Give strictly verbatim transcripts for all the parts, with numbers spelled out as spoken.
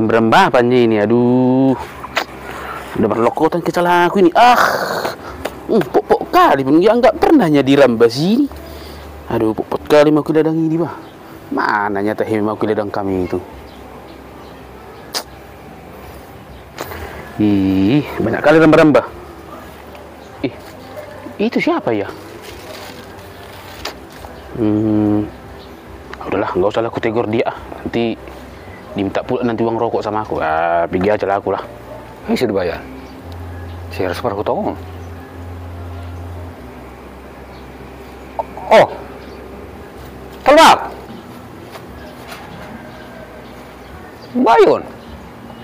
Ramba-ramba apa ini, aduh. Udah berlokotan kecelaku ini. Ah. Hmm, pokpok kali pun dia nggak pernah nyadi ramba sini. Aduh, pokpok kali mau kiladang ini, bah. Mana nyata he mau kiladang kami itu. Ih, banyak kali ramba-ramba. Ih, itu siapa ya? Hmm, udahlah, nggak usah lah kutegor dia. Nanti diminta pula nanti uang rokok sama aku. Ah, pergi aja lah aku lah. Ih, sudah bayar. Saya harus perhutang. Oh. Tolbak. Bayun.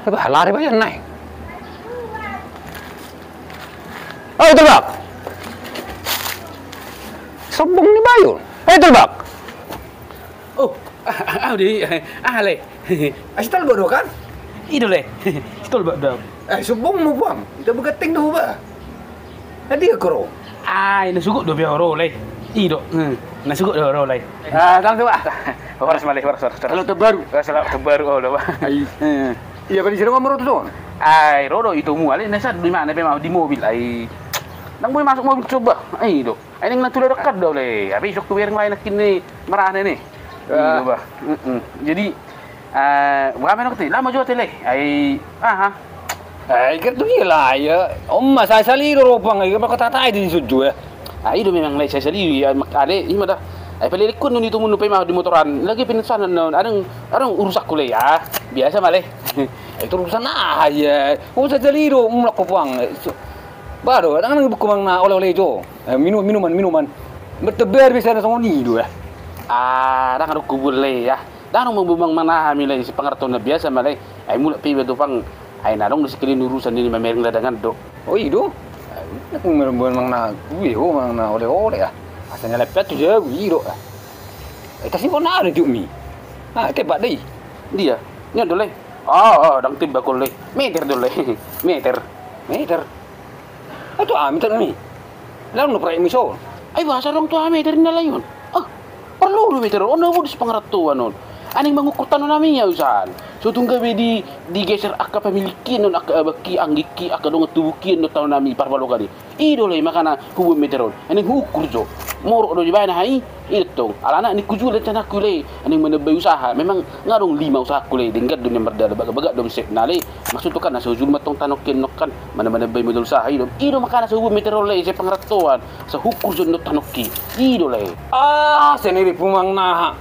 Eba, lari bayun nai. Oh, Tolbak. Sombong ni bayun. Eh, Tolbak. Oh, ah, ah, ah, di, ah, le. Asi Tolbak do kan? Ido le. Tolbak do. Eh, sombong mu, Puang. Ita begating do, bah. Tadi aku ro. Ai, na sugut do be ro le. Ido. Hmm. Na sugut do ro le. Ah, tang tu, bah. Horas male, horas, horas, horas. Halo, terbaru. Horas, halo, terbaru, oh, bah. Ai. Hmm. Iya, bali sira ngomong tu son. Ai, ro do itu mu ale, na sa di mana be mau di mobil ai. Nang boi masuk mobil coba. Ai, do. Ai, nang na tula dekat do le. Habis waktu bereng lain kini marah ne. Ah. Ido, bah. Mm-mm. Jadi, eh, bukan main waktu lama juga tele. Ai, aha. Ai, kan tu dia lah, ya. Om, mas, saya sali do ropang, ya, apa kata tadi di suju, ya. Ai, do memang le, saya sali, ya, mak-, ale, ima dah. Ai, pele likun nuni tu munu pe ma di motoran. Lagi pinisanan non, adang, adang urusak kule, ya. Biasa male. Itu urusan ah, ya. Om, saya sali do, mulak kopang. Baru, adang nang buku mang na oleh-oleh jo. Eh, minum, minuman, minuman. Bertebar bisa na songon i do, ya. Ah, adang adong kubul le, ya. Dang adong mambumang manang hami le, sipangartona biasa ma le. Ai mulak pe iba tu pang. Ai na adong do sekalian urusan ni mamereng ladangan do. Oh, i do? Ai, na kung mereng manang na kue ho, manang na oleh-oleh ah. Asa nyalep pe tu jago, i do ah. Ai, tasi kau na ada juk mi. Ah, tebak deh. Dia, ni ada le. Oh, oh, dang tebak kau le. Meter do le. Meter. Meter. Ai tu ami tano ni. Lalu no proyek mi so. Ai boasa dong tu ami meter ni lain on. Ah, perlu do meter on, on na modus pangarantoan on. Aning mangukur tano nami ya usan. So tung gabe di, digeser angka pamilikion on, angka abangki, anggikki, angka dongan tubukion on tano nami parbalokan i. I do le makana hubuat meter on. Aning huukur jo. Morok do dibaen aha i. I do tong, alana ningku jolo rencanangku le, aning manambai usaha, memang nga adong lima usahaku le, denggan do nian mardalan, bagak-bagak do omsetna le, maksudhu kan asa hujul ma tong tanokion on kan, mana manambai modal usaha i do, i do makana asa hubuat meter on le, ise pangarantoan, asa huukur jo tanoki, i do le. Ah, seni di pumang naha.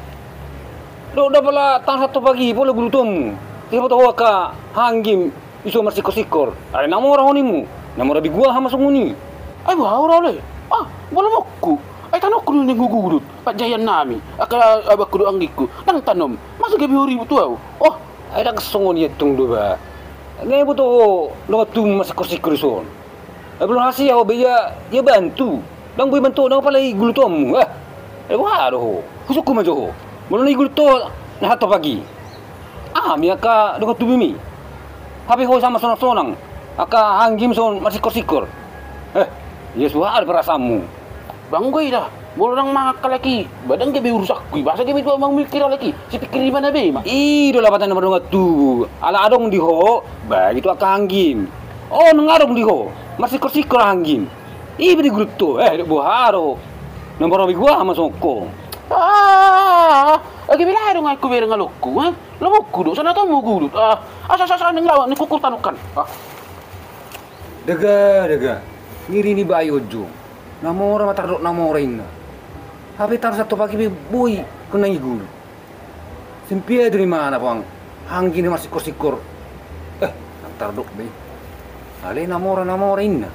Do, da pala tang sato pagi, pola gulu tomu. Tiba tahu ka hanggim. Iso marsikor-sikor. Ai na mora ho nimu. Na mora bigua aha ma songon i. Ai boha ora ole. Ah, bola mokku. Ai tanokku do ning hugulut. Pajaian nami. Angka abangku do anggikku. Dang tanom. Masa gabe ho ribut tu au. Oh. Ai dang songon i antong do ba. Nga iboto ho dongan tubu marsikor-sikor ison. Ai belum hasil ho be ia, ia bantu. Dang boi bantu dang pala i gulu tomu. Ah. Ai boha do ho. Husungkun ma jo ho. Molo na i gulu to na sato pagi. Aha mi angka dongan tubu mi. Hape ho sama sonang-sonang. Angka hanggim son marsikor-sikor. Eh, ia suha do perasaanmu. Bang goi da. Molo dang mangangka laki. Ba dang gabe urusangku i. Boasa gabe tu au mangumilkira laki. Sipikir di mana be ma. I do lapatan na mardongan tubu. Ala adong di ho. Ba gitu angka hanggim. Oh, nang adong di ho. Marsikor-sikor hanggim. Iba di gulu to. Eh, boha do. Na mora bigua aha ma songon ho. Ah, age be laho do nga ikku bereng alokku, eh? Lomokku do, sana tamu gulut. Ah, asa, asa, asa, ning lawan, ning kukur tanukan. Ah. Daga, daga. Ngiri ni bayu ojo. Na mora ma tardok na mora inna. Hape taru sato pagi be boi kena i gulu. Simpia do ni mana pang. Hanggim na marsikor-sikor. Eh, nang tardok be. Ale na mora, na mora inna.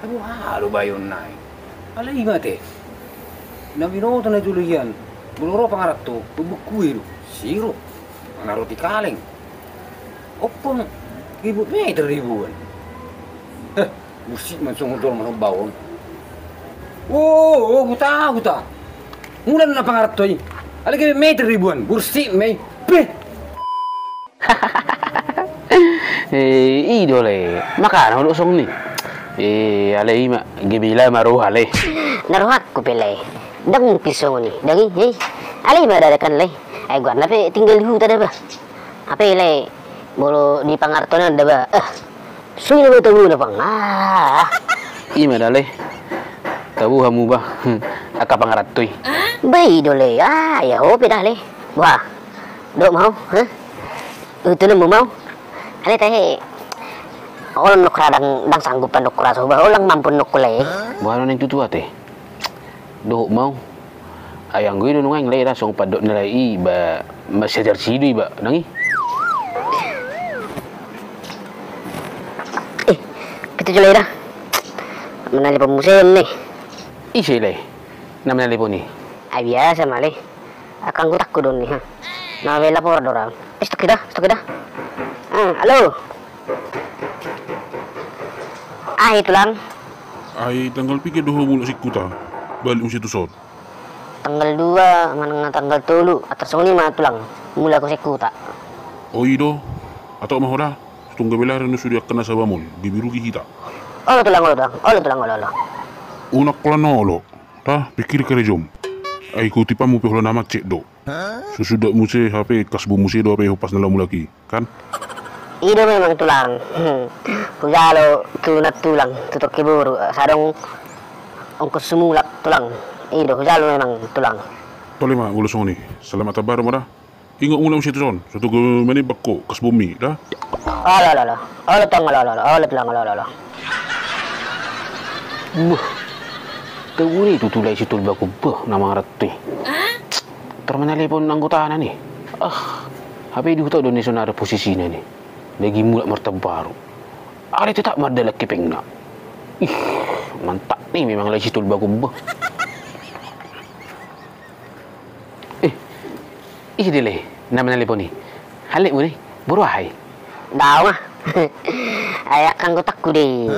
Ai boha do bayon nai. Ala i mate. Na binoto na jolo ian. Molo ro pangaranto, bubuk kue do. Siro. Mana roti kaleng. Oppung. Ribut meter ribuan. Heh, bursik man songon dol man baon. Oh, oh, huta, huta. Mula na pangaranto i. Ala gabe meter ribuan. Bursik ma i. Peh. Eh, i do le. Makana olo songon i. Eh, ale i ma, gabe ila ma roha le. Na rohangku pe le. Dang mungkin songon i. Dang i, eh. Ale i ma dadakan le. Ai goarna pe tinggal di huta da ba. Hape lae, molo di pangarantoan da ba. Eh, sui nama tabu na pang. Ah. Ima da lae. Tabu hamu ba. Angka pangarantoi. Ba i do lae. Ah, ya ope da lae. Wah. Dok mau, ha? Itu nemu mau. Ale tahe. Olo nokku ra dang, dang sanggup nokku ra so ba. Olo dang mampu nokku lae. Boha na naeng tutu ate. Dohot mau. Ai anggo i do nuaeng lae da songon pandok na lae i ba, masajar sido i ba nang i. Eh, pitu jo lae da. Manalepon muse on ne. Ise lae? Na manalepon i? Ai biasa ma lae. Angka anggotangku do on ne ha. Na bela por do ra. Eh, stok da, stok da. Ah, halo. Ahi tulang. Ai tanggal piga do ho mulak sian huta? Balik muse tu son. Tanggal dua manang tanggal tolu, atar songon i ma tulang. Mulak au sian huta. O i do. Atok ma ho da. Tung gabe lari na sude angka nasabam on, gabe rugi hita. Olo tulang, olo tulang, olo tulang, olo, olo. Unang holan olo. Tah, pingkiri karejom. Ai hutipammu pe holan na macet do. Susuda muse hape kasbon muse do hape hompas na laho mulak i, kan? I do memang tulang. Hujalo tu nantulang, tu toke boru, asa adong ongkos sumulak tulang. I do hujalo memang tulang. Tole ma molo songon i. Selamat tamba ma da. Ingot mulak muse tu son, so tong gabe manembak ho kasbonmi da. Olo, olo, olo. Olo tulang, olo, olo, olo. Olo tulang, olo, olo, olo. Bah. Tabu ni tutu lae Sitolbakon bah na mangarantoi. Tar manalepon anggotana ne. Ah. Hape di huta do on ne sonari posisina ne. Lagi mulak martambaru. Alai tetap mardalan hepengna. Ih, mantap ni memang lae Sitolbakon bah. Eh, ise de lae na manalepon i? Halletmu ne, boru aha i? Daong ah. Ai angka anggotangku do i.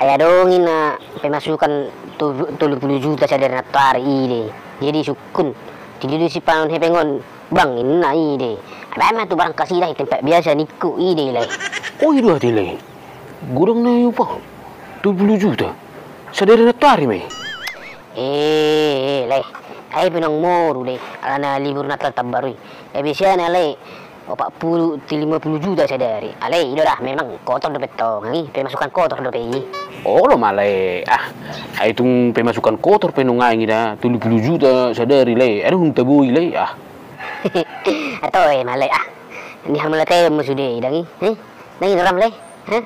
Ai adong i na pemasukan tu-, tolu pulu juta sadari nantoari i de. Jadi sungkun. Jadi do sipanganon hepeng on. Bang, inna i de. Ai baen ma tu barang kasida i tempat biasa ningku i de lae. O i do ate lae. Godang na i upah. Tolu pulu juta. Sadari nantoari ma i. Eh, eh, lae. Ai pe naung moru lae. Alana libur Natal Tahun Baru i. Ai biasana lae opat pulu tu lima pulu juta sadari. Alai i do da memang kotor dope tong i. Pemasukan kotor dope i. Olo ma lae. Ah. Ai tung pemasukan kotor pe nuaeng i da. Tolu pulu juta sadari lae. Aduh, unta boi lae. Ah. Atau eh ma lae ah. Ni hamala teo ma sude i dang i. Eh? Dang i noram lae. Hah?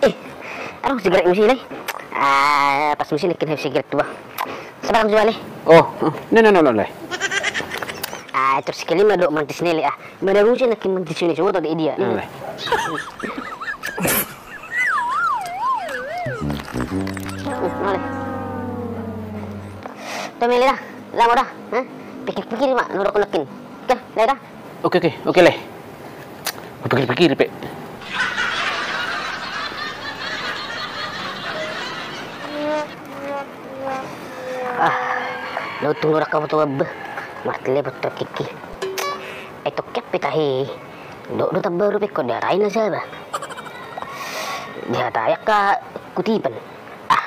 Eh, adong sigaret muse lae. Ah, pas muse nangkin habis sigaret tu bah. Sabar jo lae. Oh, oh. Na, na, na, na, lae. Ah, terus kelima do mantis ne lae ah. Mana muse nangkin mantis ne, coba tadi dia. Na, lae. Lae. Tome lae da. Lamo da. Hah? Pikir-pikir ma, nurok nangkin. Oke, lae da. Oke, oke, oke, lae. Pikir-pikir pe. Ah, na untung do raka foto wabbe. Martelepon tu Kiki. Eh, tokki pe tahe. Dok do tambaru pe ko dihatai nasaba. Dihatai angka kutipan. Ah.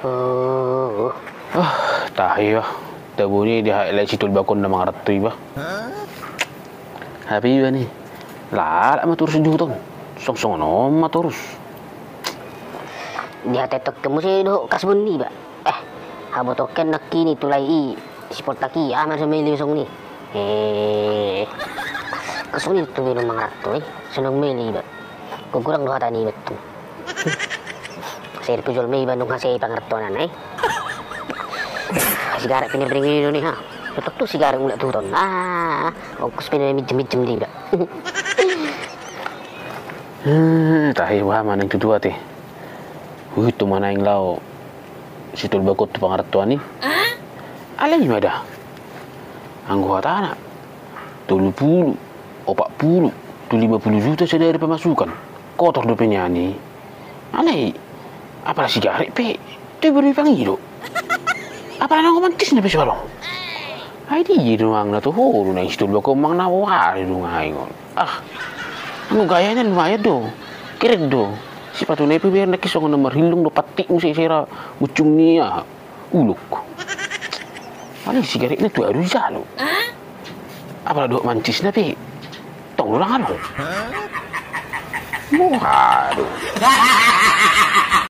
Oh. Ah, tahe bah. Tabo ni dihatai lae Sitolbakon na mangarantoi bah. Hape iba ni. Lalap ma torus di huta on. Songsongon on ma torus. Dihatai tokki muse dohot kasbon niba. Eh, habotoken nangkin i tu lae i. Sipoltak i, aha ma so meli songon i. Eh. Songon i tu be na mangarantoi. Songon meli iba. Gurang do hata niba tu. Sai dipujol ma iba nunga sai pangarantona i. Sigaret pe na bere i do ni ha. Totop tu sigaret mulak tu huta on. Ah, ongkos pe na minjem-minjem di iba. Hmm, tahe boha ma naeng tutu ate. Huhut tu ma naeng laho Sitolbakon tu pangarantoan i. Alai i ma da. Anggo hatana. Tolu pulu, opat pulu, tu lima pulu juta sadari pemasukan. Kotor dope nian i. Alai, apala sigaret pe, tu iba do i pangido. Apala naung mantis na pe so adong. Ai dia do manang na toho do naeng Sitolbakon manang na boha do naeng on. Ah. Anggo gayana lumayan do. Keren do. Sipatuna i pe biar nangkin songon na marhillung do pantik muse sera muncung ni aha. Ulok. Alai sigaretna tu ahu do dijalo. Apala dohot mantisna pe. Urang do. Waduh.